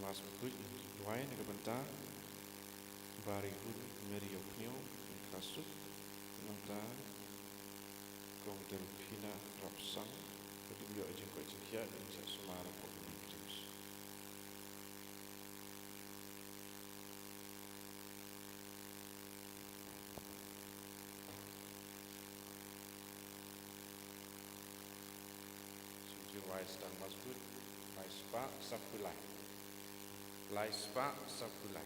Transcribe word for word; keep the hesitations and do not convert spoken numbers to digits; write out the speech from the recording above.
Mas Bakhuid, duwai na ka bynta Barigun Mary Ïawphniaw, Khrasuk, na ka bynta Kong Delphina Rapsang, ka dei ïoh jingkoit jingkhiah, dei sa sumar hapoh ka James. Sumjir wai sdang Mas Bakhuid, lai spah saphew lai. Lai spah saphew lai.